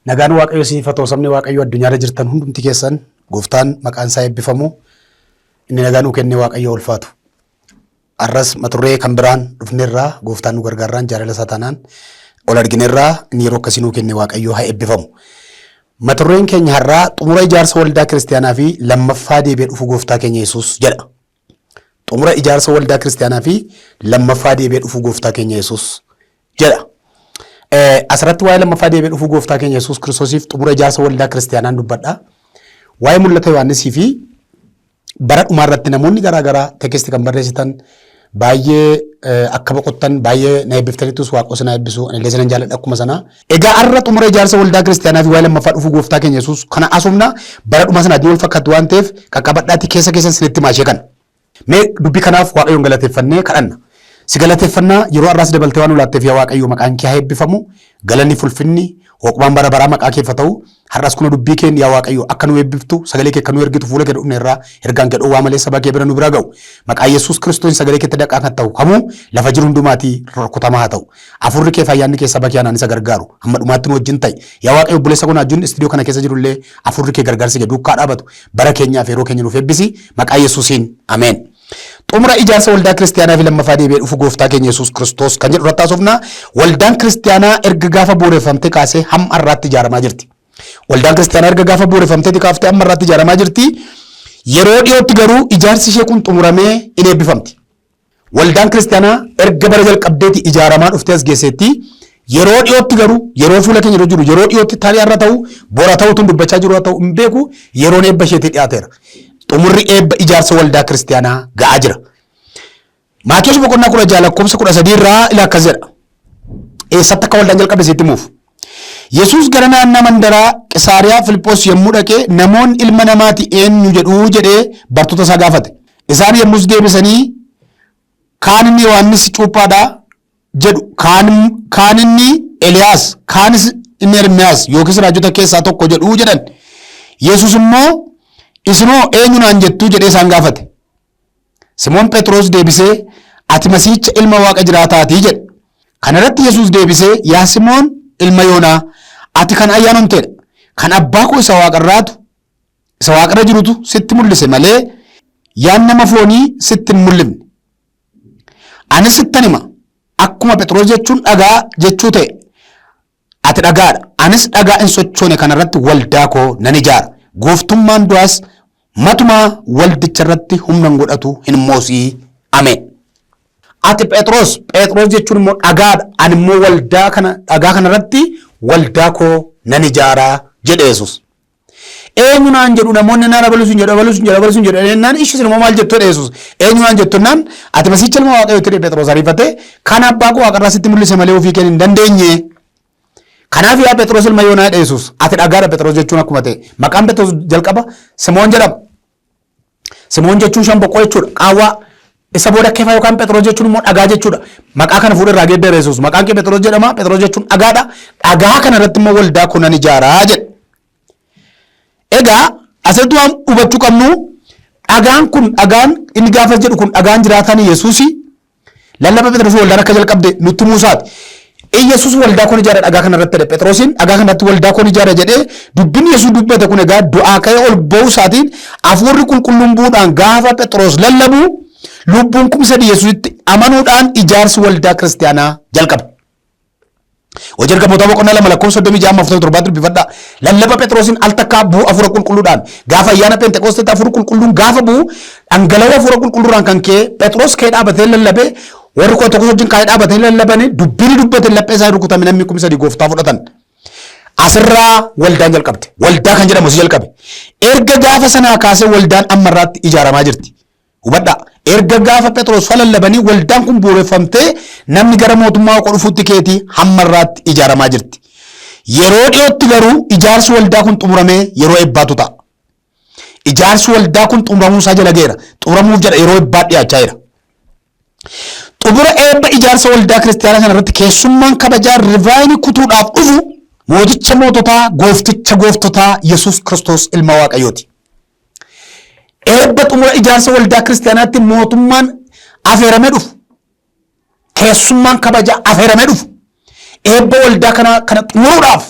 Nagaan Waaqayyo isiniif haa ta'u sabni Waaqayyo addunyaarra jirtan hundumti keessan gooftaan maqaan isaa eebbifamu inni nagaa nuu kenne Waaqayyo ulfaatu. Har'as maturree kan biraan dhufnerraa gooftaan nu gargaarraan jaalala isaa taanaan ol arginerraa inni yeroo akkasii nuu kenne Waaqayyo haa eebbifamu. Maturreen keenya har'aa xumura ijaarsa waldaa kiristaanaa fi lammaffaa deebi'ee dhufu gooftaa keenya Yesuus jedha. Xumura ijaarsa waldaa kiristaanaa fi lammaffaa deebi'ee dhufu gooftaa keenya Yesuus jedha. Asirratti waa'ee lammaffaa deebi'ee dhufuu gooftaa keenya Yesuus Kiristoosiif xumura ijaarsa waldaa kiristaanaan dubbadha. Waa'ee mul'ata Yohaannisii fi bara dhumaa irratti namoonni garaa garaa tekisti kan barreessitan baay'ee akka boqottan baay'ee na eebbiftanittus waaqoo sana eebbisu ani illee sinan jaalladha akkuma sana. Egaa har'a xumura ijaarsa waldaa kiristaanaa fi waa'ee lammaffaa dhufuu gooftaa keenya Yesuus kana asumna bara dhumaa sana wal fakkaatu waan ta'eef qaqqabadhaatii keessa keessan sinitti maashee kana. Mee dubbii kanaaf Waaqayyoon galateeffannee kadhanna. Si galateeffannaa yeroo har'aas dabaltee waan nu laatteef yaa Waaqayyo maqaan kee haa eebbifamu. Galanni fulfinni hooqubaan bara baraa maqaa keef haa ta'u. Har'as kuna dubbii keen yaa Waaqayyo akka nu eebbiftu sagalee kee akka nu ergitu fuula kee dhufne irraa ergaan kee dhowwaa malee saba kee bira nu bira ga'u. Maqaa Yesuus Kiristoos sagalee keetti daqaa kan ta'u kamuu lafa jiru hundumaatii rukutamaa haa ta'u. Hafuurri kee fi ayyaanni kee saba kee anaan isa gargaaru. Hamma dhumaatti nu wajjin ta'i. Yaa Waaqayyo obboleessa koo Naajjuun istiidiyoo kana keessa jirullee hafuurri kee gargaarsi kee duukaa dhaabatu. Bara keenyaaf yeroo keenya nuuf eebbisi. Maqaa Yesuusiin. Ameen. Xumura ijaarsa waldaa kiristaanaa fi lammaffaa deebi'ee dhufu gooftaa keenya Yesuus Kiristoos kan jedhu irratti haasofna. Waldaan kiristaanaa erga gaafa bu'uureffamtee kaasee hamma har'aatti ijaaramaa jirti. Waldaan kiristaanaa erga gaafa bu'uureffamtee kaaftee hamma har'aatti ijaaramaa jirti. Yeroo dhiyootti garuu ijaarsi ishee kun xumuramee in eebbifamti. Waldaan kiristaanaa erga bara jalqabdeeti ijaaramaa dhuftee as geesseetti. Yeroo dhiyootti garuu yeroo fuula keenya irra jiru yeroo dhiyootti tarii har'a ta'u bora ta'utu dubbachaa jiru haa ta'u hin beeku yeroon eebba isheetii dhiyaateera. Xumurri eebba ijaarsa waldaa kiristaanaa ga'aa jira. Maatiyus boqonnaa 16 lakkoofsa 13 irraa ila akkas jedha. Eessatti akka waldaan jalqabe sitti himuuf. Yesuus gara naannaa mandaraa Qisaariyaa Filiphoos yommuu dhaqe namoonni ilma namaati eenyu jedhuu jedhee bartoota isaa gaafate. Isaan yommus deebisanii kaan inni Yohaannis cuuphaadha jedhu kaan inni Eliyaas kaanis inni Ermiyaas yookiis raajota keessaa tokko jedhuu jedhan. Yesuus immoo isinoo eenyu naan jettuu jedhee isaan gaafate. Simoon Phexros deebisee, Ati Masiihicha ilma Waaqa jiraataatii jedhe. Kana irratti Yesuus deebisee, Yaa Simoon ilma Yoonaa, ati kan ayyaanomteedha. Kan abbaa koo isa waaqarraatu, isa waaqarra jirutu sitti mul'ise malee yaan nama foonii sitti hin mul'ifne. Anis sittan hima, akkuma Phexros jechuun dhagaa jechuu ta'e, Ati dhagaa dha, anis dhagaa hin sochoone kana irratti waldaa koo nan ijaara. Gooftummaan du'aas matumaa waldicha irratti humna hin godhatu hin moosii. Ameen. Ati Phexros, Phexros jechuun immoo dhagaa dha, ani immoo waldaa kana dhagaa kana irratti waldaa koo nan ijaara jedhe Yesuus. Eenyu naan jedhu namoonni naan abaluu sun jedhu abaluu sun jedhu abaluu sun jedhu jennaan ishii sun immoo maal jettu jedhe Yesuus. Eenyu naan jettu naan ati masiicha ilma Waaqayyoo jedhe Phexros ariifatee kan abbaa koo waaqarraa sitti mul'ise malee ofii kee hin dandeenye. Kanaaf yaa Phexros ilma Yoonaa jedhe Yesuus. Ati dhagaadha Phexros jechuun akkuma ta'e. Maqaan Phexros jalqaba Simoon jedhama. Simoon jechuun shamboqqoo jechuudha. Qaawwaa. Isa booda kefa yookaan Phexros jechuun immoo dhagaa jechuudha. Maqaa kana fuudhee irraa geeddare Yesuus. Maqaan kee Phexros jedhama. Phexros jechuun dhagaadha. Dhagaa kana irratti immoo waldaa koo nan ijaaraa jedhe. Egaa asirratti waan hubachuu qabnu dhagaan kun dhagaan inni gaafa jedhu kun dhagaan jiraataan Yesuusi Lallaba Phexros waldaan akka jalqabde nutti Muusaati. Iyyasuus waldaa koon ijaara dhagaa kana irratti jedhe Phexrosiin dhagaa kana irratti waldaa koon ijaara jedhee dubbiin Yesuus dubbate kun egaa du'aa ka'ee ol ba'uu isaatiin hafuurri qulqulluun bu'uudhaan gaafa Phexros lallabu lubbuun 3000 Yesuusitti amanuudhaan ijaarsi waldaa kiristaanaa jalqabe. Hojii ergamootaa boqonnaa 2 lakkoofsa 36 amma 47 dubbifadhaa. Lallaba Phexrosiin al takkaa bu'u hafuura qulqulluudhaan gaafa ayyaana Pheenxeqoosteetti hafuurri qulqulluun gaafa bu'u dhangala'oo hafuura qulqulluudhaan kan ka'e Phexros ka'ee dhaabatee lallabe warri 11 wajjin ka'ee dhaabatanii lallabanii dubbiin dubbate laphee isaa rukutame namni 3000 gooftaa fudhatan. Asirraa waldaan jalqabde. Waldaa kan jedhamu si jalqabe. Erga gaafa sanaa kaasee waldaan ammarraatti ijaaramaa jirti. Hubadhaa, erga gaafa Phexros fa lallabanii waldaan kun bu'uureffamtee namni gara mootummaa Waaqa dhufuutti keetii hamma irraatti ijaaramaa jirti. Yeroo dhiyootti garuu ijaarsi waldaa kun xumuramee yeroo eebbaatu ta'a. Ijaarsi waldaa kun xumuramuu isaa jala ga'eera. Xumuramuuf jedha yeroo eebbaa dhiyaachaa jira. Xumura eebba ijaarsa waldaa kiristaanaa kana irratti keessummaan kabajaa rivaayinii kutuudhaaf dhufu mooticha moototaa goofticha gooftotaa Yesuus Kiristoos ilma Waaqayyooti. Eebba xumura ijaarsa waldaa kiristaanaatti mootummaan afeeramee dhufu, keessummaan kabajaa afeeramee dhufu, eebba waldaa kanaa kana xumuruudhaaf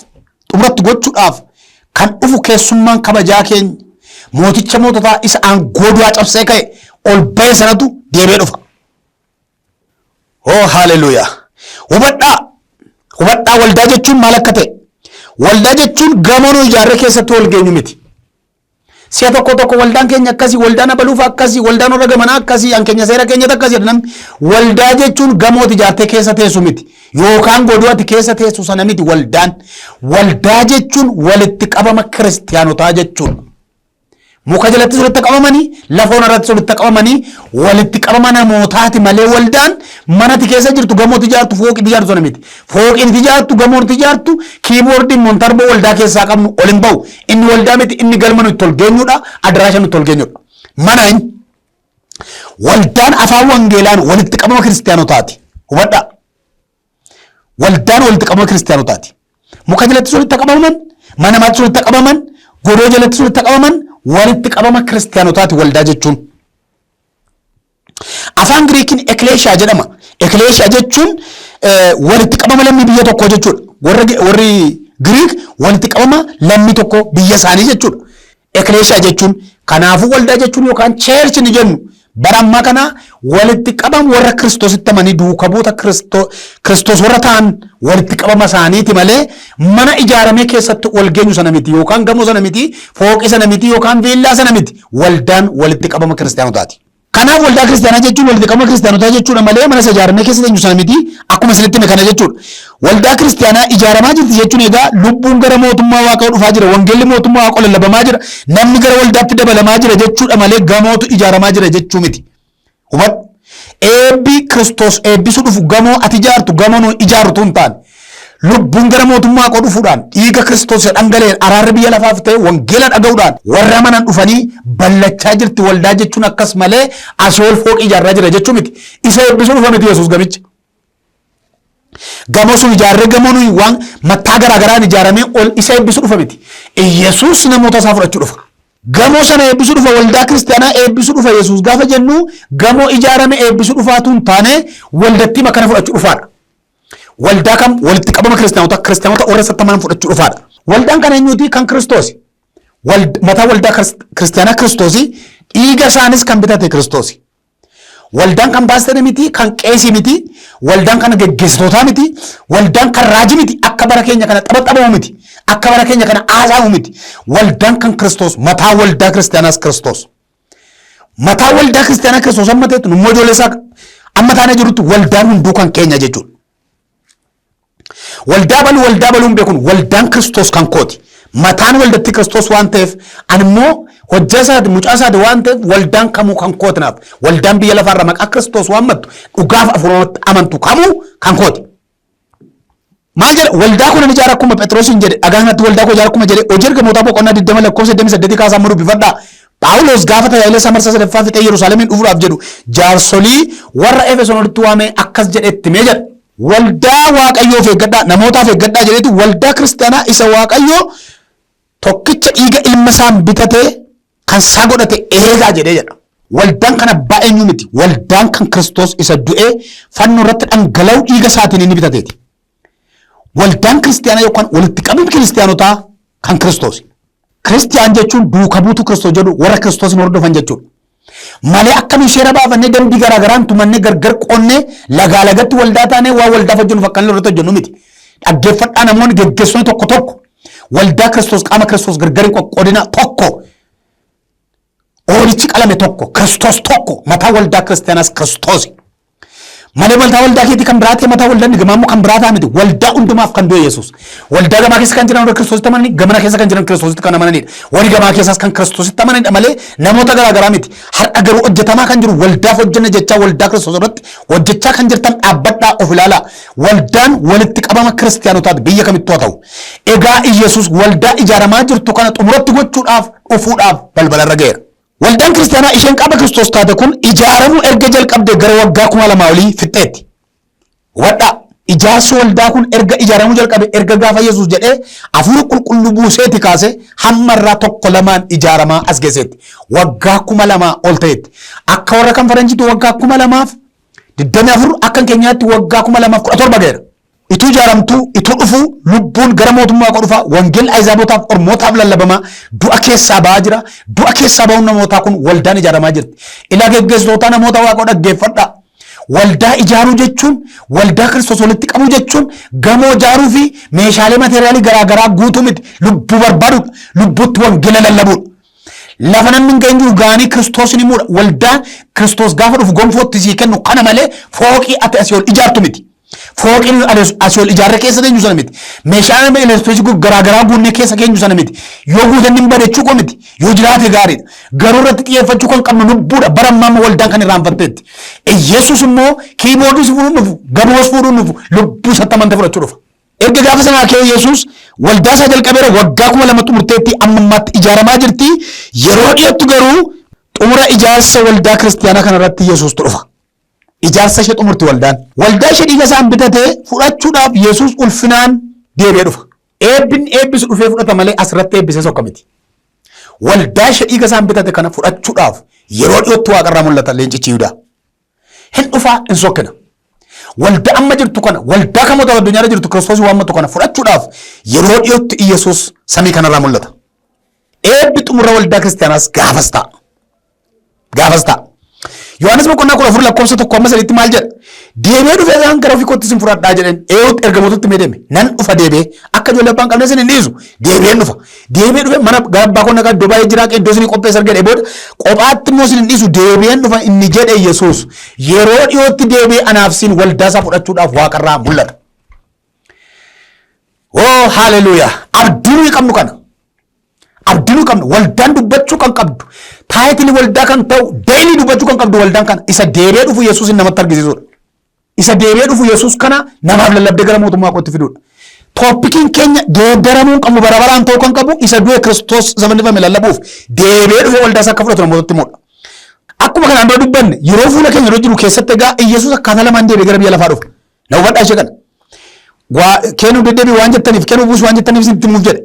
Xumuratti gochuudhaaf kan dhufu keessummaan kabajaa keenya mooticha moototaa isa aangoo du'aa cabsee ka'e ol ba'e sanatu deebi'ee dhufa. Oh haleluuyaa! Hubadhaa! Hubadhaa waldaa jechuun maal akka ta'e? Waldaa jechuun gamoo nu ijaarree keessatti wal geenyu miti. Si'a tokko tokko waldaan keenya akkasii, waldaan abaluufa akkasii, waldaan warra gamanaa akkasii, an keenya seera keenyatti akkasii jedha namni. Waldaa jechuun gamooti ijaartee keessa teessu miti. Yookaan godoo ati keessa teessu sana miti waldaan. Waldaa jechuun walitti qabama kiristiyaanotaa jechuudha. Muka jalattis walitti qabamanii, lafa onarrattis walitti qabamanii, walitti qabama namootaati malee waldaan mana ati keessa jirtu, gamooti ijaartu, fooqiitti ijaartu sana miti. Fooqiin itti ijaartu, gamoon itti ijaartu, kiiboordiin montarboo waldaa keessaa qabnu ol hin ba'u. Inni waldaa miti, inni galma nuti ol geenyudha, adaraasha nuti ol geenyudha. Mana inni. Waldaan afaan wangeelaan walitti qabama kiristiyaanotaati. Hubadhaa. Waldaan walitti qabama kiristiyaanotaati. Muka jalattis walitti qabaman, mana namaattis walitti qabaman, godoo jalattis walitti qabaman, walitti qabama kiristiyaanotaati waldaa jechuun. Afaan Giriikiin ekleeshiyaa jedhama. Ekleeshiyaa jechuun walitti qabama lammii biyya tokkoo jechuudha. Warri Giriik walitti qabama lammii tokko biyya isaanii jechuudha. Ekleeshiyaa jechuun kanaafuu waldaa jechuun yookaan cheerchi ni jennu bara ammaa kana walitti qabama warra Kiristoositti amanii duuka buuta Kiristoos warra ta'an walitti qabama isaaniiti malee mana ijaaramee keessatti wal geenyu sana miti yookaan gamoo sana miti fooqii sana miti yookaan viillaa sana miti waldaan walitti qabama kiristaanotaati. Kanaaf waldaa kiristaanaa jechuun walitti qabama kiristaanotaa jechuudha malee mana isa ijaaramee keessa teenyu sana miti akkuma isinitti hime kana jechuudha. Waldaa kiristaanaa ijaaramaa jirti jechuun egaa lubbuun gara mootummaa Waaqayyoo dhufaa jira, wangeelli mootummaa Waaqoo lallabamaa jira, namni gara waldaatti dabalamaa jira jechuudha malee gamootu ijaaramaa jira jechuu miti. Hubadhu. Eebbi Kiristoos eebbisuu dhufu gamoo ati ijaartu gamoo nuyi ijaarru utuu hin taane lubbuun gara mootummaa Waaqoo dhufuudhaan dhiiga Kiristoos isa dhangala'een araarri biyya lafaaf ta'e wangeela dhaga'uudhaan warra amanan dhufanii ballachaa jirti waldaa jechuun akkas malee asii ol fooqii ijaarraa jira jechuu miti. Isa eebbisuu dhufa miti Yesuus gamicha. Gamoo sun ijaarree gamoo nuyi waan mattaa garaa garaan ijaaramee ol isa eebbisuu dhufa miti. Yesuus namoota isaa fudhachuu dhufa. Gamoo sana eebbisuu dhufa waldaa kiristaanaa eebbisuu dhufa Yesuus gaafa jennu gamoo ijaarame eebbisuu dhufaatu hin taane waldattii makana fudhachuu dhufaadha. Waldaa kam walitti qabama kiristaanota kiristaanota warra isatti amanan fudhachuu dhufaadha. Waldaan kan eenyuuti? Kan Kiristoosi. Mataa waldaa kiristaanaa Kiristoosi dhiiga isaanis kan bitate Kiristoosi. Waldaan kan paasterii miti, kan qeesii miti, waldaan kan geggeessitootaa miti, waldaan kan raajii miti, akka bara keenya kana taphaxabamu miti, akka bara keenya kana haasa'amu miti. Waldaan kan Kiristoos, mataa waldaa kiristaanaas Kiristoos. Mataa waldaa kiristaanaa Kiristoos amma ta'etti, nummoo ijoollee isaa amma taanee jirutti waldaan hunduu kan keenya jechuudha. Waldaa baluu waldaa baluun beekun waldaan Kiristoos kan kooti. Mataan waldatti Kiristoos waan ta'eef ani immoo hojjaa isaati mucaa isaati waan ta'eef waldaan kamuu kan kooti naaf. Waldaan biyya lafaarra maqaa Kiristoos waan mattu dhugaaf afuuramatti amantu kamuu kan kooti. Maal jedha waldaa kun ijaara akkuma Phexrosiin jedhe dhagaa kanatti waldaa koo ijaara akkuma jedhe hojii ergamootaa boqonnaa 20 lakkoofsa 28 kaasaa amma dubbifadhaa. Phaawulos gaafa tajaajila isaa marsaa sadaffaa fixee Yerusaalemiin dhufuudhaaf jedhu jaarsolii warra Efesoon walitti waamee akkas jedhe itti himee jedha. Waldaa Waaqayyoof eeggadhaa, namootaaf eeggadhaa jedheetu waldaa kiristaanaa isa Waaqayyoo tokkicha dhiiga ilma isaan bitatee kan isaa godhate eegaa jedhee jedha. Waldaan kan abbaa eenyuu miti. Waldaan kan Kiristoos isa du'ee fannoo irratti dhangala'u dhiiga isaatiin inni bitateeti. Waldaan kiristaanaa yookaan walitti qabamni kiristaanotaa kan Kiristoosi. Kiristiyaan jechuun duuka buutuu Kiristoos jedhu warra Kiristoosin hordofan jechuudha. Malee akka nuyi seera baafannee dambii garaa garaan tumannee gargar qoonnee lagaa lagatti waldaa taanee waan waldaaf hojjennu fakkaannee irratti hojjennu miti. Dhaggeeffadhaa namoonni geggeessonni tokko tokko waldaa Kiristoos qaama Kiristoos gargar hin qoqqoodina tokko Hoolichi qalame tokko, Kiristoos tokko, mataa waldaa kiristaanaas Kiristoosi. Malee waldaa waldaa keetii kan biraa ta'e mataa waldaa inni gamaa immoo kan biraa ta'a miti. Waldaa hundumaaf kan du'e Yesuus. Waldaa gamaa keessa kan jiran warra Kiristoositti amananii, gamana keessa kan jiran Kiristoositti kan amananidha. Warri gamaa keessaas kan Kiristoositti amananidha malee namoota garaa garaa miti. Har'a garuu hojjetamaa kan jiru waldaaf hojjenna jechaa waldaa Kiristoos irratti hojjechaa kan jirtan dhaabbadhaa of ilaalaa. Waldaan walitti qabama kiristaanotaati biyya kamittuu haa ta'u. Egaa Iyyasuus waldaa ijaaramaa jirtu kana xumuratti gochuudhaaf dhufuudhaaf balbalarra ga'eera. Waldaan kiristaanaa isheen qaama Kiristoos taate kun ijaaramuu erga jalqabdee gara waggaa 2000 olii fixxeetti. Hubadhaa! Ijaarsi waldaa kun erga ijaaramuu jalqabe erga gaafa Yesuus jedhee hafuura qulqulluu buuseeti kaasee hamma irraa tokko lamaan ijaaramaa as geesseetti. Waggaa 2000 ol ta'etti. Akka warra kan faranjiitti waggaa 2024 akka keenyaatti waggaa 2017 ga'eera. Ituu ijaaramtuu, ituu dhufuu, lubbuun gara mootummaa koo dhufaa, wangeelli Ahizaabotaaf Ormootaaf lallabamaa, du'a keessaa ba'aa jira. Du'a keessaa ba'uun namootaa kun waldaan ijaaramaa jirti. Ilaa geggeessitootaa namoota Waaqoo dhaggeeffadhaa. Waldaa ijaaruu jechuun, waldaa Kiristoos walitti qabuu jechuun gamoo ijaaruu fi meeshaalee materiaalii garaa garaa guutuu miti. Lubbuu barbaaduudha. Lubbuutti wangeela lallabuudha. Lafa namni hin ga'in jiru ga'anii Kiristoosin himuudha. Waldaan Kiristoos gaafa dhufu gonfootti sii kennu kana malee fooqii ati asii ol ijaartu miti. Fooqiin asii ol ijaarree keessa teenyu sana miti. Meeshaan nama elektirikii garaa garaa guunnee keessa keenyu sana miti. Yoo guutan hin bade jechuu koo miti. Yoo jiraate gaariidha. Garuu irratti xiyyeeffachuu kan qabnu lubbuudha. Bara ammaa immoo waldaan kan irraanfatteetti. Yesuus immoo kiiboordiis fuudhuun dhufu, gamoos fuudhuun dhufu, lubbuu isatti amante fudhachuu dhufa. Erga gaafa sanaa ka'ee Yesuus waldaa isaa jalqabeera waggaa 2000 xumurteetti amma ammaatti ijaaramaa jirti. Yeroo dhiyootti garuu xumura ijaarsa waldaa kiristiyaanaa kanarratti Yesuustu dhufa. Ijaarsa ishee xumurti waldaan. Waldaa ishee dhiiga isaan bitate fudhachuudhaaf Yesuus ulfinaan deebi'ee dhufa. Eebbin eebbisu dhufee fudhata malee asirratti eebbisee sokka miti. Waldaa ishee dhiiga isaan bitate kana fudhachuudhaaf yeroo dhiyootti waaqarraa mul'ata leencichi Yihudaa. Hin dhufaa hin sokkina. Waldaa amma jirtu kana, waldaa kamoota addunyaarra jirtu Kiristoos waammatu kana fudhachuudhaaf yeroo dhiyootti Iyyasuus samii kanarraa mul'ata. Eebbi xumura waldaa kiristaanaas gaafas ta'a. Gaafas ta'a. Yohaannis boqonnaa 14 lakkoofsa 1 amma 3tti maal jedha? Deebi'ee dhufee isaan gara ofii kootti isin fudhadhaa jedheen. Eeyootti ergamootatti mee deeme. Nan dhufa deebi'ee. Akka ijoollee abbaan qabne isin hin dhiisu. Deebi'een dhufa. Deebi'ee dhufe mana gara abbaa koo nagaa iddoo baay'ee jiraa iddoo isinii qopheessa argadhe booda kophaatti immoo isin hin dhiisu deebi'een dhufa inni jedhe Yesuus yeroo dhiyootti deebi'ee anaaf siin waldaa isaa fudhachuudhaaf waaqarraa mul'ata. Oo haaleluuyaa! Abdii nuyi qabnu kana. Abdii nuyi qabnu waldaan dubbachuu kan qabdu taayitilii waldaa kan ta'u deelii dubbachuu kan qabdu waldaan kana isa deebi'ee dhufu Yesuus namatti argisiisudha. Isa deebi'ee dhufu Yesuus kana namaaf lallabdee gara mootummaa kootti fiduudha. Tooppikiin keenya geeddaramuu hin qabu bara baraan ta'uu kan qabu isa du'e Kiristoos isa fannifame lallabuuf deebi'ee dhufee waldaa isaa akka fudhatu namootatti himuudha. Akkuma kanaan dura dubbanne yeroo fuula keenya dura jiru keessatti egaa Yesuus akkaataa lamaan deebi'ee gara biyya lafaa dhufa. Na hubadhaa ishee kana. Waa kennuu deddeebii waan jettaniif kennuu buusu waan jettaniif isinitti himuuf jedhe.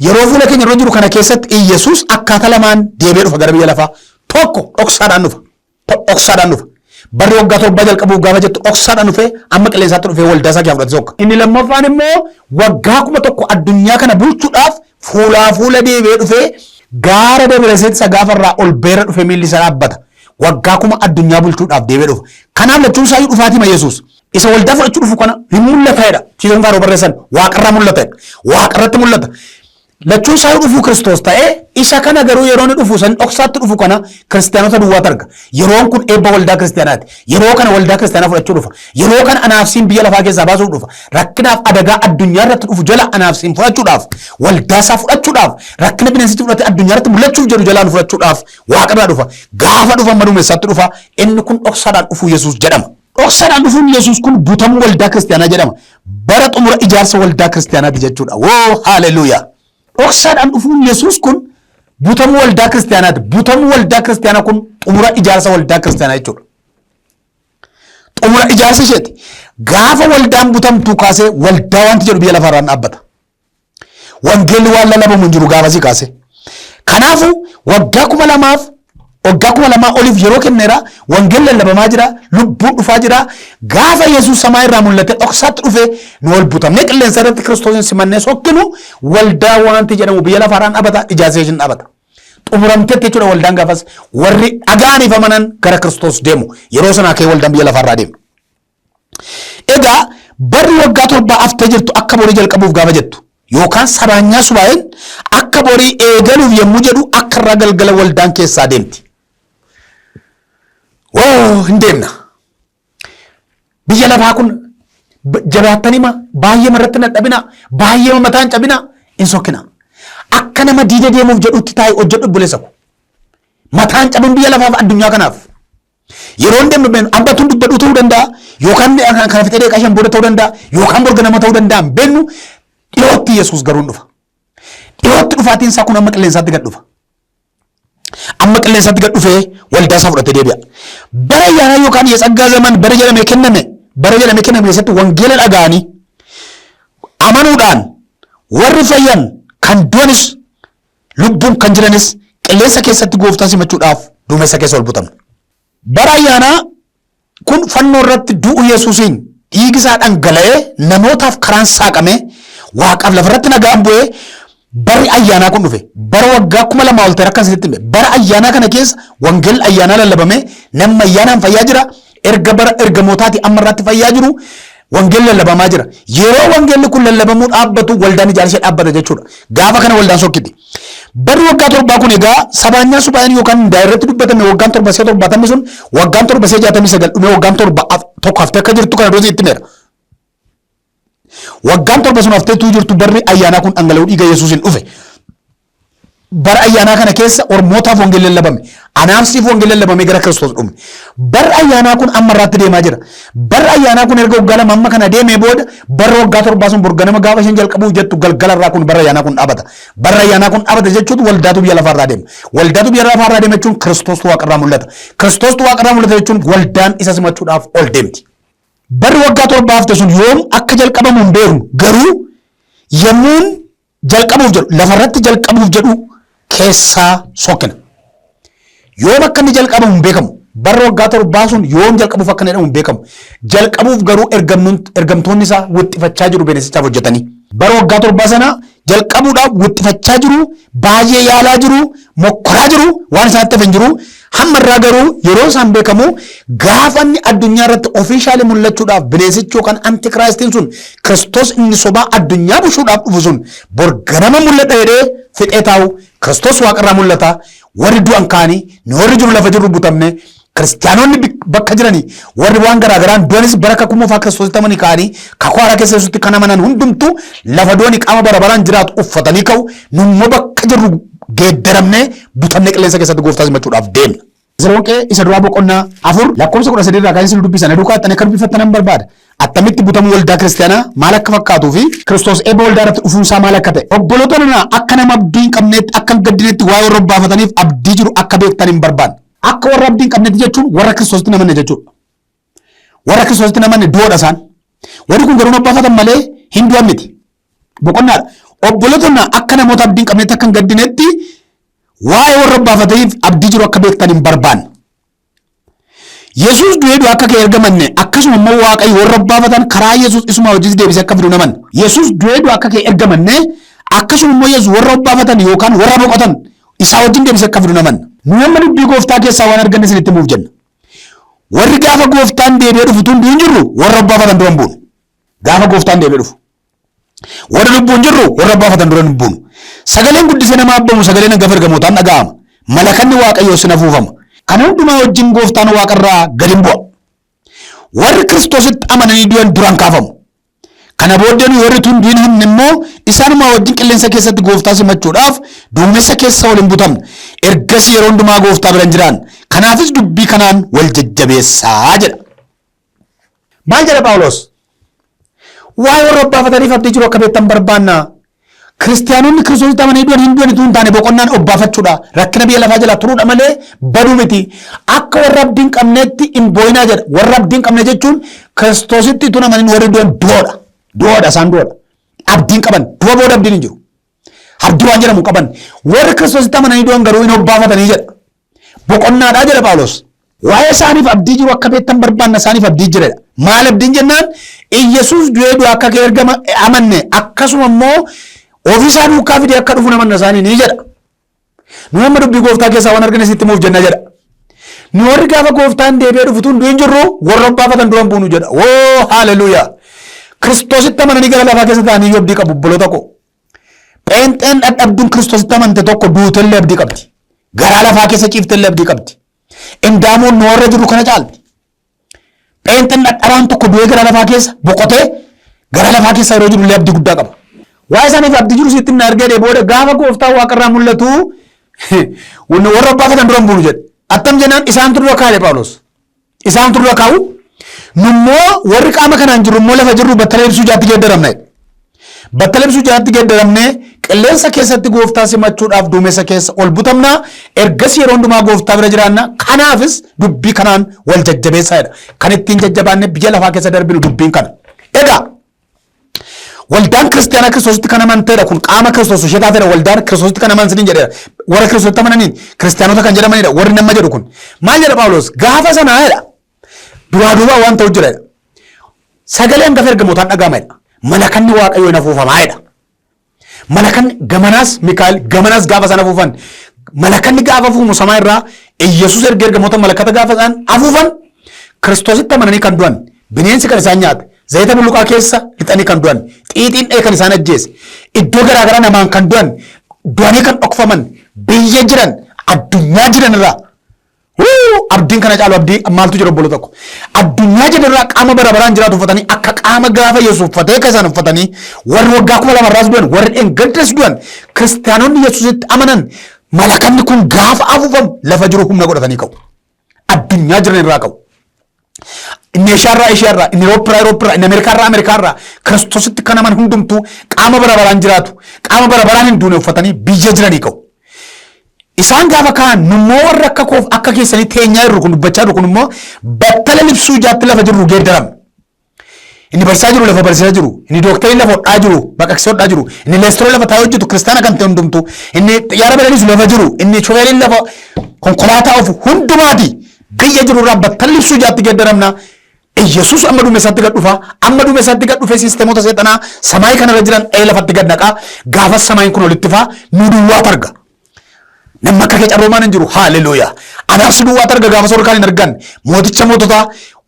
Yeroo fuula keenya dura jiru kana keessatti Yesuus akkaataa lamaan deebi'ee dhufa gara biyya lafaa. Tokko dhoksaadhaan dhufa. Dhoksaadhaan dhufa. Barri waggaa torbaa jalqabuuf gaafa jettu dhoksaadhaan dhufee amma qilleensaatti dhufee waldaa isaa keessaa fudhate sokka. Inni lammaffaan immoo waggaa 1000 addunyaa kana bulchuudhaaf fuulaa fuula deebi'ee dhufee gaara Dabra Zeet isa gaafa irraa ol beera dhufee miilli isaa dhaabbata. Waggaa 1000 addunyaa bulchuudhaaf deebi'ee dhufa. Kanaaf lachuun isaayyuu dhufaatii ma Yesuus. Isa waldaa fudhachuu dhufu kana hin mul'ata jedha. Chiisan faaruu barreessan waaqarraa mul'ata jedha. Waaqarratti mul'ata. Lachuun isaayuu dhufuu Kiristoos ta'ee, isa kana garuu yeroo inni dhufu san dhoksaatti dhufu kana kiristiyaanota duwwaatu arga. Yeroon kun eebba waldaa kiristiyaanaati. Yeroo kana waldaa kiristiyaanaa fudhachuu dhufa. Yeroo kana anaaf siin biyya lafaa keessaa baasuuf dhufa. Rakkinaaf adagaa addunyaa irratti dhufu jala anaaf siin fudhachuudhaaf, waldaa isaa fudhachuudhaaf, rakkina bineensichi fudhatee addunyaa irratti mul'achuuf jedhu jalaa nu fudhachuudhaaf waaqa irraa dhufa. Gaafa dhufa amma duumessaatti dhufa. Inni kun dhoksaadhaan dhufuu Yesuus jedhama. Dhoksaadhaan dhufuun Yesuus kun butamuu waldaa kiristiyaanaa jedhama. Bara xumura ijaarsa waldaa kiristiyaanaati jechuudha. Woo haaleluuyaa! Dhoksaadhaan dhufuun Yesuus kun butamuu waldaa kiristiyaanaati. Butamuu waldaa kiristiyaanaa kun xumura ijaarsa waldaa kiristiyaanaa jechuudha. Xumura ijaarsa isheeti. Gaafa waldaan butamtuu kaasee waldaa wanti jedhu biyya lafaarraan dhaabbata. Wangeelli waan lallabamu hin jiru gaafasii kaasee. Kanaafuu waggaa 2000f waggaa 2000 oliif yeroo kenneera wangeelli lallabamaa jira lubbuun dhufaa jira gaafa Yesuus samaa irraa mul'ate dhoksaatti dhufe nu ol butamnee qilleensa irratti Kiristoosin simannee sokkinu waldaa wanti jedhamu biyya lafaarraan dhabata ijaarsa ishiin dhabata. Xumuramteetti jechuudha waldaan gaafas warri dhaga'aniif amanan gara Kiristoos deemu yeroo sanaa ka'ee waldaan biyya lafaarraa deemu. Egaa barri waggaa torbaa haftee jirtu akka borii jalqabuuf gaafa jettu yookaan sabaanyaa subaa'een akka borii eegaluuf yommuu jedhu akka irraa galgala waldaan keessaa deemti. Woo hin deemna. Biyya lafaa kun jabaattanii ma baay'ee irratti dadhabina baay'ee mataa hin cabina hin sokkina. Akka nama diida deemuuf jedhutti taa'ee hojjedhu obboleessa ko. Mataan cabin biyya lafaaf addunyaa kanaaf. Yeroo hin deemnu beeknu abba tun dubbadhu ta'uu danda'a yookaan kana fixee deeqaa shan booda ta'uu danda'a yookaan borga nama ta'uu danda'a hin beeknu dhiyootti Yesuus garuu hin dhufa. Dhiyootti dhufaatiin isaa kun amma qilleensaatti gad dhufa. Amma qilleensaatti gad dhufee waldaa isaa fudhatee deebi'a. Bara ayyaanaa yookaan yetsaggaa zaman bara jedhamee kenname bara jedhamee kenname keessatti wangeela dhaga'anii amanuudhaan warri fayyan kan du'anis lubbuun kan jiranis qilleensa keessatti gooftaa simachuudhaaf duumessa keessa ol butamna. Bara ayyaanaa kun fannoo irratti du'uu Yesuusiin Dhiigi isaa dhangala'ee namootaaf karaan saaqamee waaqaaf lafarratti nagaan bu'ee barri ayyaanaa kun dhufe. Bara waggaa 2000 ol ta'e akka isinitti hime. Bara ayyaanaa kana keessa wangeelli ayyaanaa lallabamee namni ayyaanaan fayyaa jira. Erga bara ergamootaatii amma irraatti fayyaa jiru wangeelli lallabamaa jira. Yeroo wangeelli kun lallabamuu dhaabbatu waldaan ijaarsa dhaabbata jechuudha. Gaafa kana waldaan sokkiti. Barri waggaa torbaa kun egaa sabaanyaa subaa'een yookaan daayirratti dubbatame waggaan torba si'a torbaatamni sun waggaan torba si'a 69 dhumee waggaan torba tokko haftee akka jirtu kana dura itti himeera. Waggaan torba sun haftee tuu jirtu barri ayyaanaa kun dhangala'uu dhiiga Yesuusiin dhufe. Bara ayyaanaa kana keessa ormootaaf wangeelli lallabame. Anaaf siif wangeelli lallabamee gara Kiristoos dhumne. Barri ayyaanaa kun amma irraatti deemaa jira. Barri ayyaanaa kun erga waggaa lama amma kana deemee booda barri waggaa torbaa sun borganama gaafa isheen jalqabuuf jettu galgala irraa kun barri ayyaanaa kun dhaabata. Barri ayyaanaa kun dhaabata jechuun waldaatu biyya lafaa irraa deema. Waldaatu biyya lafaa irraa deema jechuun Kiristoostu waaqarraa mul'ata. Kiristoostu waaqarraa mul'ata jechuun waldaan isa simachuudhaaf ol deemti. Barri waggaa torbaa hafte sun yoom akka jalqabamu hin beeknu garuu yemmuun jalqabuuf jedhu lafarratti jalqabuuf jedhu keessaa sokkina. Yoom akka inni jalqabamu hin beekamu. Barri waggaa torbaa sun yoom jalqabuuf akka inni jedhamu hin beekamu. Jalqabuuf garuu ergamtoonni isaa wixxifachaa jiru bineensichaaf hojjetanii. Bara waggaa torbaa sana jalqabuudhaaf wixxifachaa jiru, baay'ee yaalaa jiru, mokkoraa jiru, waan isaanitti hafe hin jiru. Hamma irraa garuu yeroo isaan beekamu gaafa inni addunyaa irratti ofiishaalii mul'achuudhaaf bineensichi yookaan antikiraayistiin sun Kiristoos inni sobaa addunyaa bushuudhaaf dhufu sun bor ganama mul'adha jedhee fixee taa'u Kiristoos waaqarraa mul'ata. Warri du'an ka'anii nu warri jiru lafa jirru butamne kiristiyaanonni bakka jiranii warri waan garaa garaan du'anis bara kakuu moofaa Kiristoositti amanii ka'anii kakuu haaraa keessa Yesuusitti kan amanan hundumtuu lafa du'anii qaama bara baraan jiraatu uffatanii ka'u nu immoo bakka jirru geeddaramnee butamnee qilleensa keessatti gooftaa simachuudhaaf deemna. Tasalonqee isa duraa boqonnaa 4 lakkoofsa 13 irraa kan isin dubbisan duukaa itti akka dubbifattan nan barbaada. Attamitti butamuu waldaa kiristiyaanaa maal akka fakkaatuu fi Kiristoos eebba waldaa irratti dhufuun isaa maal akka ta'e. Obboloota nana akka nama abdii hin qabneetti akka hin gaddinetti waa'ee warra obbaafataniif abdii jiru akka beektan hin barbaanne. Akka warra abdii hin qabnetti jechuun warra Kiristoositti hin amanne jechuudha. Warra Kiristoositti hin amanne du'oodha isaan. Warri kun garuu hin obbaafatan malee hin du'an miti. Boqonnaadha. Obboloota nana akka namoota abdii hin qabnetti akka hin gaddinetti waa'ee warra obbaafataniif abdii jiru akka beektan hin barbaanne. Yesuus du'ee du'a akka ka'e erga amanne akkasuma immoo Waaqayyo warra obbaafatan karaa Yesuus isuma wajjin deebisee akka fidu namanna. Yesuus du'ee du'a akka ka'e erga amanne akkasuma immoo Yesuus warra obbaafatan yookaan warra boqotan isaa wajjin deebisee akka fidu namanna. Nu amma dubbii gooftaa keessaa waan arganne isinitti himuuf jenna. Warri gaafa gooftaan deebi'ee dhufu tun hin jirru warra obbaafatan dura hin buunu. Gaafa gooftaan deebi'ee dhufu. Warri lubbuun jirru warra obbaafatan dura hin buunu. Sagaleen guddisee nama abbamu sagaleen hangafa ergamootaan dhaga'ama. Malakanni Waaqayyoo sin afuufama. Kana hundumaa wajjin gooftaan waaqarraa gad hin bu'a. Warri Kiristoositti amananii du'an duraan kaafamu. Kana booddee nu warri tun du'in hafne immoo isaanumaa wajjin qilleensa keessatti gooftaa simachuudhaaf duumessa keessa ol hin butamna. Ergasii yeroo hundumaa gooftaa bira hin jiraanna. Kanaafis dubbii kanaan wal jajjabeessaa jedha. Maal jedha Phaawulos? Waa'ee warra obbaafataniif abdii jiru akka beektan barbaanna. Kiristiyaanonni Kiristoositti amananii du'an hin du'an utuu hin taane boqonnaan obbaafachuudha. Rakkina biyya lafaa jalaa turuudha malee baduu miti. Akka warra abdii hin qabneetti hin boo'inaa jedha. Warra abdii hin qabne jechuun Kiristoositti utuu hin amanin warri du'an du'oodha. Du'oodha isaan du'oodha. Abdii hin qaban. Du'a booda abdiin hin jiru. Abdii waan jedhamu hin qaban. Warri Kiristoositti amananii du'an garuu hin obbaafatanii jedha. Boqonnaadhaa jedha Phaawulos. Waa'ee isaaniif abdii jiru akka beektan barbaanna isaaniif abdii jiredha. Maal abdiin jennaan Iyyasuus du'ee du'a akka ka'e erga amanne akkasuma immoo ofii isaa duukaa fidee akka dhufu namanna isaanii ni jedha. Nu amma dubbii gooftaa keessaa waan argine sitti himuuf jenna jedha. Nu warri gaafa gooftaan deebi'ee dhufu tun du'in jirru warra obbaafatan dura hin buunu jedha. Woo haleluuyaa. Kiristoositti amananii gara lafaa keessa ta'anii iyyuu abdii qabu obboloota koo. Pheenxeen dhadhabduun Kiristoositti amante tokko duutellee abdii qabdi. Garaa lafaa keessa ciiftellee abdii qabdi. Indaamoon nu warra jirru kana caalti. Pheenxeen dhadhabaan tokko du'ee gara lafaa keessa boqotee gara lafaa keessa yeroo jirullee abdii guddaa qaba. Waa'ee isaaniif abdii jiru sitti hin argee booda gaafa gooftaan waaqarraa mul'atu warra obbaafatan dura hin buunu jedhe. Attam jennaan isaantu dura kaa'e Phaawulos. Isaantu dura kaa'u. Nummoo warri qaama kanaan jirru immoo lafa jirru battala ibsuu jaatti geeddaramna. Battala ibsuu jaatti geeddaramne qilleensa keessatti gooftaa simachuudhaaf duumessa keessa ol butamna. Ergasii yeroo hundumaa gooftaa bira jiraanna. Kanaafis dubbii kanaan wal jajjabeessaa jedha. Kan ittiin jajjabaanne biyya lafaa keessa darbinu dubbiin kana. Egaa Waldaan kiristaanaa Kiristoositti kan amanteedha kun qaama Kiristoos ishee taateedha waldaan Kiristoositti kan aman siniin jedheera. Warra Kiristoositti amananiin kiristaanota kan jedhamanidha warri nama jedhu kun. Maal jedha Phaawulos gaafa sanaa jedha. Duraa duubaa waan ta'u jira jedha. Sagalee hangafa ergamootaan dhaga'ama jedha. Malakanni Waaqayyoo hin afuufamaa jedha. Malakanni gamanaas Mikaa'el gamanaas gaafa isaan afuufan malakanni gaafa afuufamu samaa irraa Iyyasuus erga ergamoota malakata gaafa isaan afuufan Kiristoositti amananii kan du'an bineensi kan isaan nyaate zayita bulluqaa keessa lixanii kan du'an xiixiin dha'ee kan isaan ajjeese iddoo garaagaraa namaan kan du'an du'anii kan dhokfaman biyya jiran addunyaa jiran irraa Wuu! Abdiin kana caalu abdii maaltu jira obbolo tokko. Addunyaa jedharraa qaama bara baraan jiraatu uffatanii akka qaama gaafa Yesuus uffatee akka isaan uffatanii warri waggaa 2000 irraas du'an warri dheengaddas du'an kiristaanonni Yesuusitti amanan malakanni kun gaafa afuufamu lafa jiru humna godhatanii ka'u. Addunyaa jiran irraa ka'u. Inni Eeshiyaarraa Eeshiyaarraa, inni Awurooppiirraa Awurooppiirraa, inni Ameerikaarraa Ameerikaarraa Kiristoositti kan amanan hundumtuu qaama bara baraan jiraatu, qaama bara baraan hin duune uffatanii biyya jiranii ka'u. Isaan gaafa ka'an nummoo warri akka koof akka keessanii teenyaa jirru kun dubbachaa jirru kun immoo battala libsuu ijaatti lafa jirru geeddaramna. Inni barsiisaa jiru lafa barsiisaa jiru, inni dooktarii lafa hodhaa jiru, baqaqsee hodhaa jiru, inni leestiroo lafa taa'ee hojjetu kiristaana kan ta'e hundumtuu, inni xiyyaara balaliisu lafa jiru, inni shofeeriin lafa konkolaataa ofu hundumaati biyya jiru irraa battala libsuu ijaatti geeddaramna. Iyyasuus amma duumessaatti gad dhufa. Amma duumessaatti gad dhufee siisteemota seexanaa samaayii kanarra jiran dha'ee lafatti gad naqa. Gaafas samaayiin kun olitti faa nu duwwaatu arga. Namni akka kee carroomaan hin jiru. Haaleluuyaa. Anaaf si duwwaatu arga gaafas warri kaan hin argan. Mooticha moototaa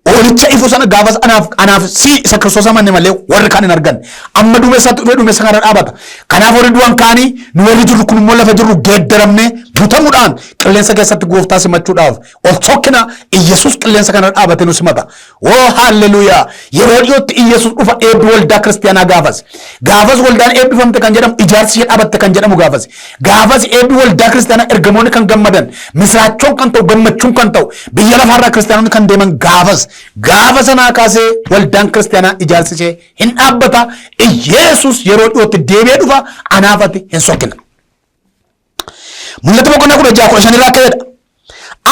oolicha ifu sana gaafas anaaf anaaf si isa Kiristoos amanne malee warri kaan hin argan. Amma duumessaatti dhufee duumessa kanarra dhaabata. Kanaaf warri du'an kaanii nu warri jirru kun immoo lafa jirru geeddaramnee butamuudhaan qilleensa keessatti gooftaa simachuudhaaf ol sokkina. Iyyasuus qilleensa kana dhaabate nu simata. Oo haalleluuyaa! Yeroo dhiyootti Iyyasuus dhufa eebbi waldaa kiristiyaanaa gaafas. Gaafas waldaan eebbifamte kan jedhamu ijaarsi ishee dhaabatte kan jedhamu gaafas. Gaafas eebbi waldaa kiristiyaanaa ergamoonni kan gammadan misiraachoon kan ta'u gammachuun kan ta'u biyya lafaarraa kiristiyaanonni kan deeman gaafas. Gaafa sanaa kaasee waldaan kiristiyaanaa ijaarsi ishee hin dhaabbata. Iyyasuus yeroo dhiyootti deebi'ee dhufa anaaf ati hin sokkina. Mul'ata boqonnaa 16 15 irraa akka jedha.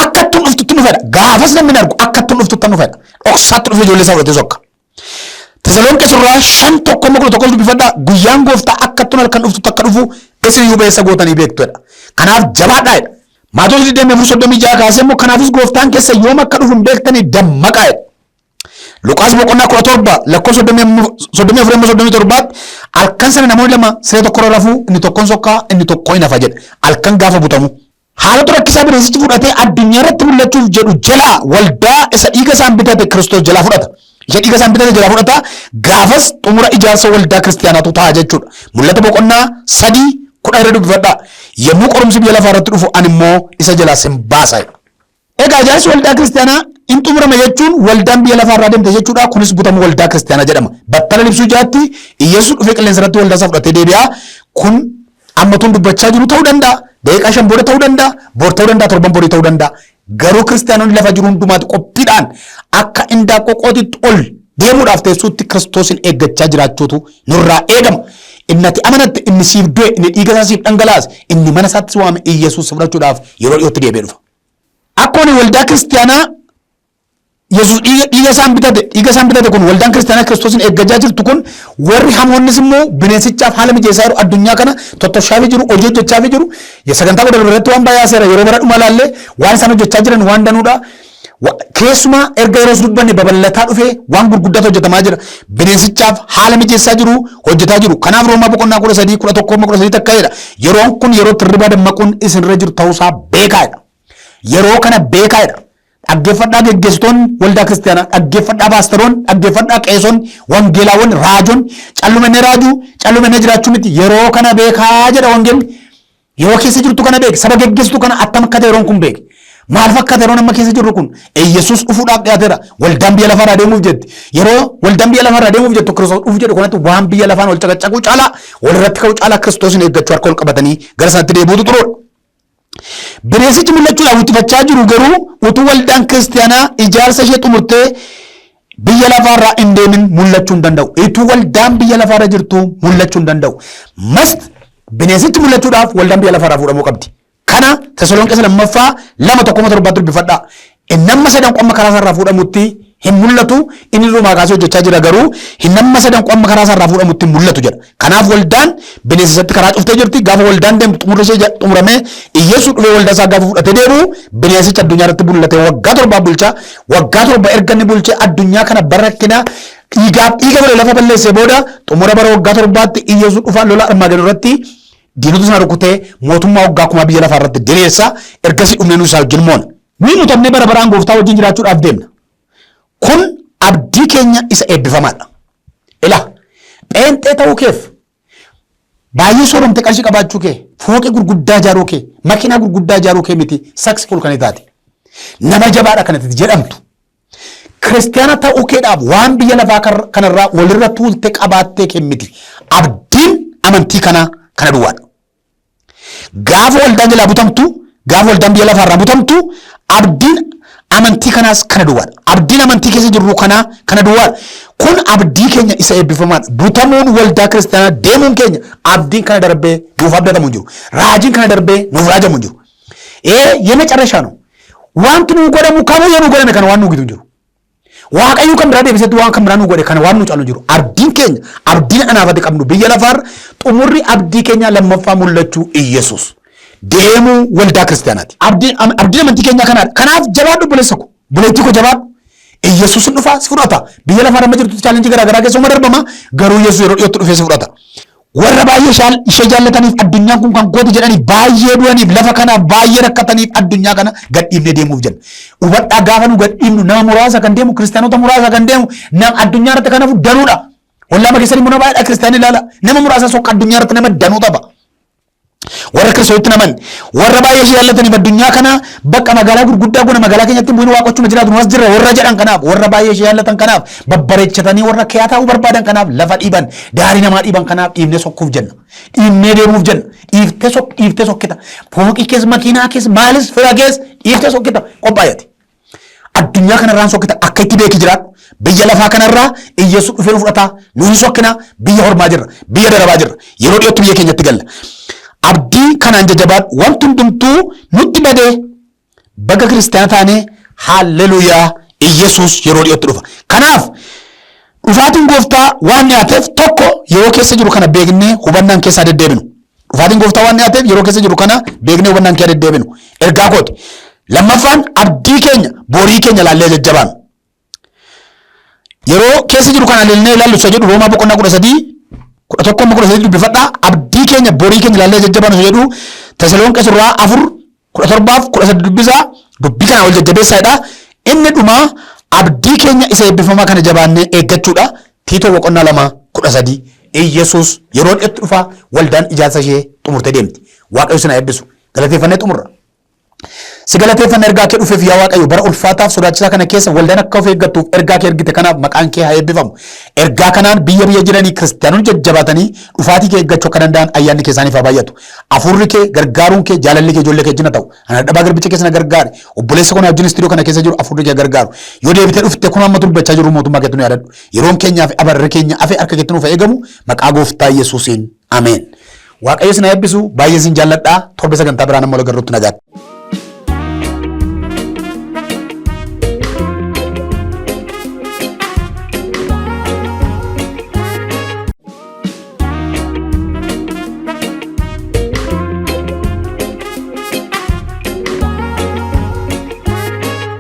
Akka ittiin dhuftutti dhufedha. Gaafas namni hin argu akka ittiin dhuftutti dhufedha. Dhoksaatti dhufe ijoollee isaa fudhatee sokka. Tasalonqe surraa 5 1 11 dubbifadhaa. Guyyaan gooftaa akka ittiin halkan dhuftutti akka dhufu isin iyyuu beessa gootanii beektu jedha. Kanaaf jabaadhaa jedha. Maatewos 24 36 kaasee immoo kanaafis gooftaan keessa yoom akka dhufu hin beektanii dammaqaa jedha. Luqaas boqonnaa 17 lakkoofsa 34 hamma 37tti halkan sana namoonni lama siree tokkorra rafuu inni tokkoon sokkaa inni tokko hin hafa jedha. Halkan gaafa butamu. Haalota rakkisaa bineensichi fudhatee addunyaa irratti mul'achuuf jedhu jalaa waldaa isa dhiiga isaan bitate Kiristoos jalaa fudhata. Isa dhiiga isaan bitate jalaa fudhata gaafas xumura ijaarsa waldaa kiristiyaanaatu ta'a jechuudha. Mul'ata boqonnaa 3 10 irra dubbifadhaa. Yommuu qorumsi biyya lafaa irratti dhufu ani immoo isa jalaa sin baasa. Egaa ijaarsi waldaa kiristaanaa in xumurame jechuun waldaan biyya lafaa irraa deemte jechuudha. Kunis butamuu waldaa kiristaanaa jedhama. Battala libsuu ijaatti Iyyasuus dhufee qilleensa irratti waldaa isaa fudhatee deebi'a. Kun ammatuun dubbachaa jiru ta'uu danda'a. Daqiiqaa 5 booda ta'uu danda'a. Bor ta'uu danda'a. Torban borii ta'uu danda'a. Garuu kiristaanonni lafa jiru hundumaatti qophiidhaan akka indaaqqoo qootitti ol deemuudhaaf teessuutti Kiristoosin eeggachaa jiraachuutu nurraa eegama. Inni ati amanatte, inni siif du'e, inni dhiiga isaa siif dhangalaase, inni mana isaatti si waame Iyyasuus si fudhachuudhaaf yeroo dhiyootti deebi'ee dhufa. Akkuma ani waldaa kiristiyaanaa Yesuus dhiiga dhiiga isaan bitate dhiiga isaan bitate kun waldaan kiristiyaanaa Kiristoosin eeggachaa jirtu kun warri hamoonnis immoo bineensichaaf haala mijeessaa jiru addunyaa kana tottoshaafii jiru hojii hojjechaafii jiru sagantaa godhan irratti waan baay'ee seera yeroo bara dhumaa laallee waan isaan hojjechaa jiran waan danuudha. Keessumaa erga yeroos dubbanne babal'ataa dhufee waan gurguddaatu hojjetamaa jira. Bineensichaaf haala mijeessaa jiru hojjetaa jiru. Kanaaf Roomaa boqonnaa 13 11 13 takka jedha. Yeroon kun yeroo tirribaa dammaquun isinirra jiru ta'uusaa beekaa jedha. Yeroo kana beekaa jedha. Dhaggeeffadhaa geggeessitoonni waldaa kiristaanaa, dhaggeeffadhaa paasteroonni, dhaggeeffadhaa qeesonni, wangeelaawwan, raajonni, callumannee raajuu, callumannee jiraachuu miti. Yeroo kana beekaa jedha wangeelli. Yeroo keessa jirtu kana beeki. Saba geggeessitu kana attam akka ta'e yeroon kun beeki. Maal fakkaata yeroon amma keessa jirru kun? Yesuus dhufuudhaaf dhiyaateera. Waldaan biyya lafaarraa deemuuf jetti. Yeroo waldaan biyya lafaarraa deemuuf jettu Kiristoos dhufu jedhu kanatti waan biyya lafaan wal caqacaquu caalaa walirratti ka'uu caalaa Kiristoosin eeggachuu harka ol qabatanii gara isaatti deebi'uutu turuudha. Bineensichi mul'achuudhaaf wixxifachaa jiru garuu utuu waldaan kiristiyaanaa ijaarsa ishee xumurtee biyya lafaarraa hin deemin mul'achuu hin danda'u. Utuu waldaan biyya lafaarra jirtu mul'achuu hin danda'u. Must bineensichi mul'achuudhaaf waldaan biyya lafaarraa fuudhamuu qabdi. Kana Tasalonqees lammaffaa 2 1 7tti dubbifadhaa. Inni amma sadan qomma karaa isaarraa fuudhamutti hin mul'atu. Inni durumaa kaasee hojjechaa jira garuu hin amma sadan qomma karaa isaarraa fuudhamutti hin mul'atu jedha. Kanaaf waldaan bineensa isatti karaa cuftee jirti. Gaafa waldaan deemtu xumurri ishee xumuramee Iyyasuus dhufee waldaa isaa gaafa fudhatee deebi'u bineensichi addunyaa irratti mul'atee waggaa 7 bulcha. Waggaa 7 erga inni bulchee addunyaa kana bara rakkina Dhiigaaf dhiiga godhe lafa balleessee booda xumura bara waggaa torbaatti Iyyasuus dhufa lola Armaagedoon irratti diinota sana rukutee mootummaa waggaa kumaa biyya lafaa irratti diriirsa. Ergasii dhumnee nu isaa wajjin moona. Nuyi mutamnee bara baraan gooftaa wajjin jiraachuudhaaf deemna. Kun abdii keenya isa eebbifamaadha. Ilaa pheenxee ta'uu keef baay'ee sooromte qarshii qabaachuu kee fooqii gurguddaa ijaaruu kee makiinaa gurguddaa ijaaruu kee miti successful kan taate. Nama jabaadha kan itti jedhamtu. Kiristiyaana ta'uu keedhaaf waan biyya lafaa kanarraa walirra tuulte qabaattee kee miti. Abdiin amantii kanaa kana duwwaadha. Gaafa waldaan jalaa butamtu, gaafa waldaan biyya lafaarraa butamtu, abdiin amantii kanaas kana duwwaadha. Abdiin amantii keessa jirru kanaa kana duwwaadha. Kun abdii keenya isa eebbifamaadha. Butamuun waldaa kiristiyaanaa deemuun keenya abdiin kana darbee nuuf abdatamu hin jiru. Raajiin kana darbee nuuf raajamu hin jiru. Ee የመጨረሻ ነው። Wanti nuu godhamu kamuu yoo nuu godhame kana waan nuu gitu hin jiru. Waaqayyo kan biraa deebisetti waan kan biraa nuu godhe kana waan nu caalu jiru. Abdiin keenya abdiin anaaf ati qabnu biyya lafaarra xumurri abdii keenya lammaffaa mul'achuu Iyyasuus. Deemuu waldaa kiristaanaati. Abdiin abdiin amantii keenya kanaadha. Kanaaf jabaadhu obboleessa ko. Buleettii ko jabaadhu. Iyyasuus hin dhufaa si fudhata. Biyya lafaarra amma jirtu challenge garaa garaa keessa uma darbama. Garuu Iyyasuus yeroo dhiyootti dhufee si fudhata. Warra baay'ee ishee jaallataniif addunyaan kun kan kooti jedhaniif baay'ee du'aniif lafa kanaaf baay'ee rakkataniif addunyaa kana gadhiifnee deemuuf jenna. Hubadhaa gaafa nu gadhiifnu nama muraasa kan deemu kiristaanota muraasa kan deemu nama addunyaa irratti kan hafu danuudha. Wallama keessatti immoo nama baay'eedha kiristaanni ilaala. Nama muraasa sokka addunyaa irratti nama danuu tapha. Warra kiristoositti naman warra baay'ee ishee jaallataniif addunyaa kana bakka magaalaa gurguddaa guna magaalaa keenyatti bu'in waaqochuma jiraatu nu as jirra warra jedhan kanaaf warra baay'ee ishee jaallatan kanaaf babbareechatanii warra keeyaa ta'uu barbaadan kanaaf lafa dhiiban daarii namaa dhiiban kanaaf dhiibnee sokkuuf jenna dhiibnee deemuuf jenna dhiiftee sok dhiiftee sokkita fooqii keessa makiinaa keessa maalis fira keessa dhiiftee sokkita qophaa'eeti. Addunyaa kanarraan sokkita akka itti beeki jiraadhu. Biyya lafaa kanarraa Iyyasuus dhufee nu fudhataa nu hin sokkina biyya hormaa jirra biyya darabaa jirra yeroo dhiyootti biyya keenyatti galla. Abdii kanaan jajjabaadhu wanti hundumtuu nutti badee baga kiristaana taanee haalleluuyaa Iyyasuus yeroo dhiyootti dhufa. Kanaaf dhufaatiin gooftaa waan dhiyaateef tokko yeroo keessa jiru kana beeknee hubannaan keessaa deddeebinu. Dhufaatiin gooftaa waan dhiyaateef yeroo keessa jiru kana beeknee hubannaan keessa deddeebinu. Ergaa kooti. Lammaffaan abdii keenya borii keenya laallee jajjabaanu. Yeroo keessa jiru kana laallee ilaallu isa jedhu Roomaa boqonnaa 13 11 amma 13 dubbifadhaa. Abdii keenya borii keenya laallee jajjabaanu isa jedhu Tasalonqee irraa 4 17 18 dubbisaa. Dubbii kana wal jajjabeessaadha. Inni dhumaa abdii keenya isa eebbifamaa kana jabaannee eeggachuudha. Tiitoo boqonnaa 2 13 Iyyasuus yeroo dhiyootti dhufaa waldaan ijaarsa ishee xumurtee deemti. Waaqayyo isin haa eebbisu. Galateeffannee xumurra. Si galateeffanna ergaa kee dhufeef yaa Waaqayyo bara ulfaataaf sodaachisaa kana keessa waldaan akka of eeggattuuf ergaa kee ergite kanaaf maqaan kee haa eebbifamu. Ergaa kanaan biyya biyya jiranii kiristaanonni jajjabaatanii dhufaatii kee eeggachuu akka danda'an ayyaanni kee isaaniif haa baay'atu. Hafuurri kee gargaaruun kee jaalalli kee ijoollee kee wajjin haa ta'u. Ana dadhabaa garbicha keessa na gargaari. Obboleessa koo na wajjin istuudiyoo kana keessa jiru hafuurri kee gargaaru. Yoo deebitee dhufte kun amma dubbachaa jiru mootummaa keetti nu yaadadhu. Yeroon keenyaa fi abarri keenya afe harka keetti nuuf haa eegamu maqaa gooftaa Yesuusiin. Ameen. Waaqayyo isin haa eebbisu baay'ee isin jaalladha. Torbe sagantaa biraan amma wal agarruutti nagaatti.